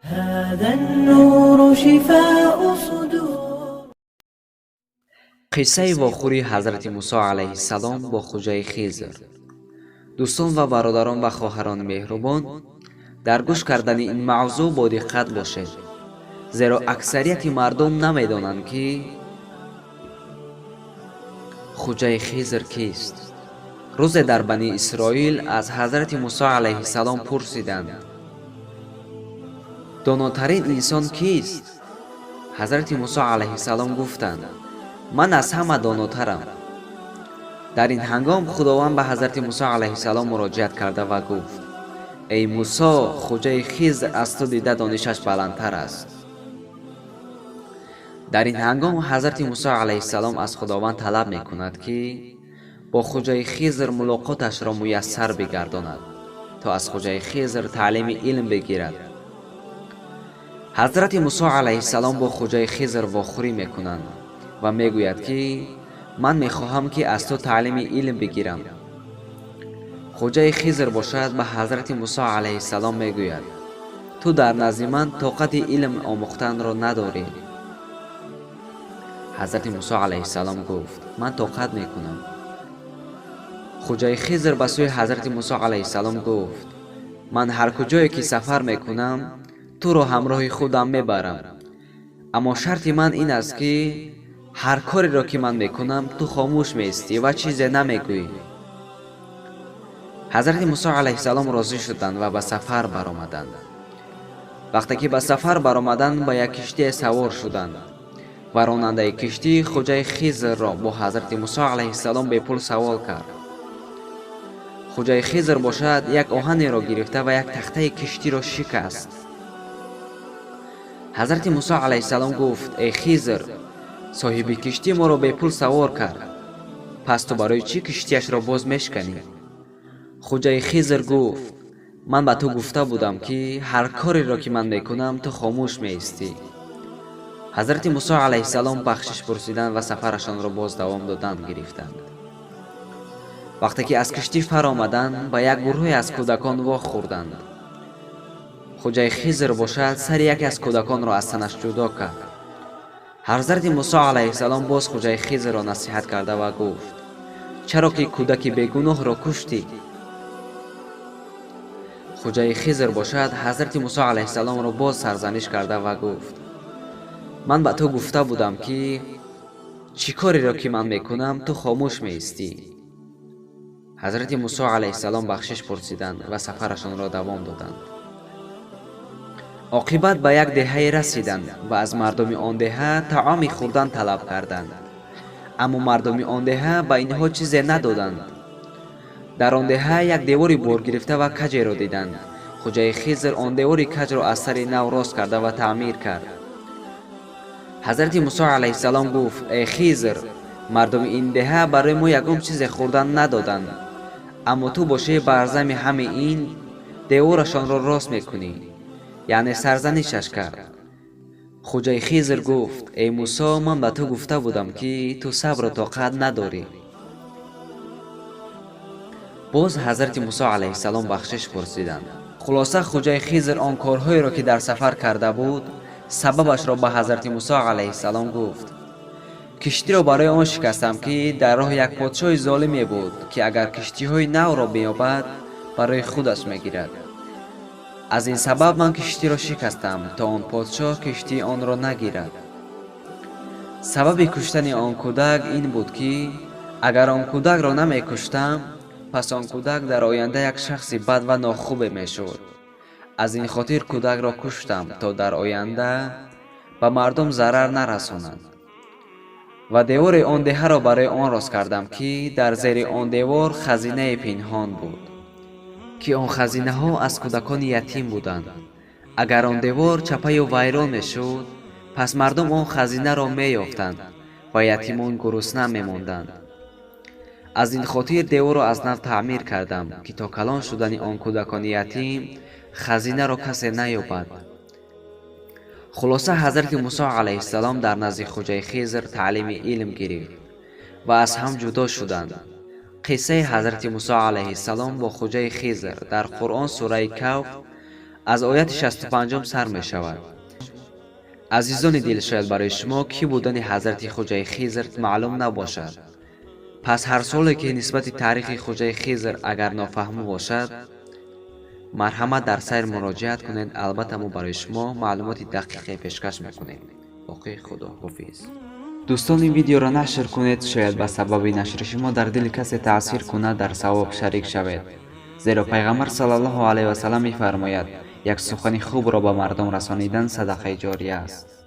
هذا النور شفاء صدور. Қиссаи вохӯрии ҳазрати Мусо алайҳиссалом бо Хуҷаи Хизр. Дӯстон ва бародарон ва хоҳарони меҳрубон, дар гӯш кардани ин мавзӯъ бодиққат бошед, зеро аксарияти мардум намедонанд, ки Хуҷаи Хизр кист. Рӯзе дар Бани Исроил аз ҳазрати Мусо алайҳиссалом пурсиданд: «Донотарин инсон кист?» Ҳазрати Мусо алайҳиссалом гуфтанд: «Ман аз ҳама донотарам». Дар ин ҳангом Худованд ба ҳазрати Мусо алайҳиссалом муроҷиат карда ва гуфт: «Эй Мусо, Хуҷаи Хизр аз ту дида донишаш баландтар аст». Дар ин ҳангом ҳазрати Мусо алайҳиссалом аз Худованд талаб мекунад, ки бо Хуҷаи Хизр мулоқоташро муяссар бигардонад, то аз Хуҷаи Хизр таълими илм бигирад. Ҳазрати Мусо алайҳиссалом бо Хуҷаи Хизр вохӯрӣ мекунанд ва мегӯяд, ки ман мехоҳам, ки аз ту таълими илм бигирам. Хуҷаи Хизр бошад, ба ҳазрати Мусо алайҳиссалом мегӯяд: «Ту дар назди ман тоқати илм омӯхтанро надорӣ». Ҳазрати Мусо алайҳиссалом гуфт: «Ман тоқат мекунам». Хуҷаи Хизр ба сӯи ҳазрати Мусо алайҳиссалом гуфт: «Ман ҳар куҷое ки сафар мекунам, туро ҳамроҳи худам мебарам, аммо шарти ман ин аст, ки ҳар кореро ки ман мекунам, ту хомӯш меистӣ ва чизе намегӯӣ». Ҳазрати Мусо алайҳиссалом розӣ шуданд ва ба сафар баромаданд. Вақте ки ба сафар баромаданд, ба як киштие савор шуданд ва ронандаи киштӣ Хуҷаи Хизрро бо ҳазрати Мусо алайҳиссалом бепул савор кард. Хуҷаи Хизр бошад, як оҳанеро гирифта ва як тахтаи киштиро шикаст. Ҳазрати Мусо алайҳиссалом гуфт: «Эй Хизр, соҳиби киштӣ моро бепул савор кард, пас ту барои чӣ киштиашро боз мешканӣ?» Хуҷаи Хизр гуфт: «Ман ба ту гуфта будам, ки ҳар кореро ки ман мекунам, ту хомӯш меистӣ». Ҳазрати Мусо алайҳиссалом бахшиш пурсиданд ва сафарашонро боз давом додан гирифтанд. Вақте ки аз киштӣ фаромаданд, ба як гурӯҳе аз кӯдакон вохӯрданд. Хуҷаи Хизр бошад, сари яке аз кӯдаконро аз танаш ҷудо кард. Ҳазрати Мусо алайҳиссалом боз Хуҷаи Хизрро насиҳат карда ва гуфт: «Чаро ки кӯдаки бегуноҳро куштӣ?» Хуҷаи Хизр бошад, ҳазрати Мусо алайҳиссаломро боз сарзаниш карда ва гуфт: «Ман ба ту гуфта будам, ки чӣ кореро ки ман мекунам, ту хомӯш меистӣ». Ҳазрати Мусо алайҳиссалом бахшиш пурсиданд ва сафарашонро давом доданд. Оқибат ба як деҳае расиданд ва аз мардуми он деҳа таоми хӯрдан талаб карданд, аммо мардуми он деҳа ба инҳо чизе надоданд. Дар он деҳа як девори боргирифта ва каҷеро диданд. Хуҷаи Хизр он девори каҷро аз сари нав рост карда ва таъмир кард. Ҳазрати Мусо алайҳиссалом гуфт: «Эй Хизр, мардуми ин деҳа барои мо ягон чизе хӯрдан надоданд, аммо ту бошӣ, бар зами ҳами ин деворашонро рост мекунӣ», яъне сарзанишаш кард. Хуҷаи Хизр гуфт: «Эй Мусо, ман ба ту гуфта будам, ки ту сабру тоқат надорӣ». Боз ҳазрати Мусо алайҳиссалом бахшиш пурсиданд. Хулоса, Хуҷаи Хизр он корҳоеро, ки дар сафар карда буд, сабабашро ба ҳазрати Мусо алайҳиссалом гуфт: «Киштиро барои он шикастам, ки дар роҳ як подшоҳи золиме буд, ки агар киштиҳои навро биёбад, барои худаш мегирад. Аз ин сабаб ман киштиро шикастам, то он подшоҳ киштии онро нагирад. Сабаби куштани он кӯдак ин буд, ки агар он кӯдакро намекуштам, пас он кӯдак дар оянда як шахси бад ва нохубе мешуд. Аз ин хотир кӯдакро куштам, то дар оянда ба мардум зарар нарасонад. Ва девори он деҳаро барои он рост кардам, ки дар зери он девор хазинае пинҳон буд, ки он хазинаҳо аз кӯдакони ятим буданд. Агар он девор чапаю вайрон мешуд, пас мардум он хазинаро меёфтанд ва ятимон гурусна мемонданд. Аз ин хотир деворро аз нав таъмир кардам, ки то калон шудани он кӯдакони ятим хазинаро касе наёбад». Хулоса, ҳазрати Мусо алайҳиссалом дар назди Хуҷаи Хизр таълими илм гирифт ва аз ҳам ҷудо шуданд. Қиссаи ҳазрати Мусо алайҳиссалом бо Хуҷаи Хизр дар Қуръон, сураи Кавф. Аз ояти 65 сар мешавад. Азизони дил, шояд барои шумо кӣ будани ҳазрати Хуҷаи Хизр маълум набошад. Пас ҳар суоле, ки нисбати таърихи Хуҷаи Хизр агар нофаҳмо бошад, марҳамат, дар сайр муроҷиат кунед. Албатта, мо барои шумо маълумоти дақиқе пешкаш мекунем. Боқӣ худо ҳофиз. Дӯстон, ин видеоро нашр кунед, шояд ба сабаби нашри шумо дар дили касе таъсир кунад, дар савоб шарик шавед. Зеро Пайғамбар саллаллоҳу алайҳи васаллам мефармояд: як сухани хубро ба мардум расонидан садақаи ҷория аст.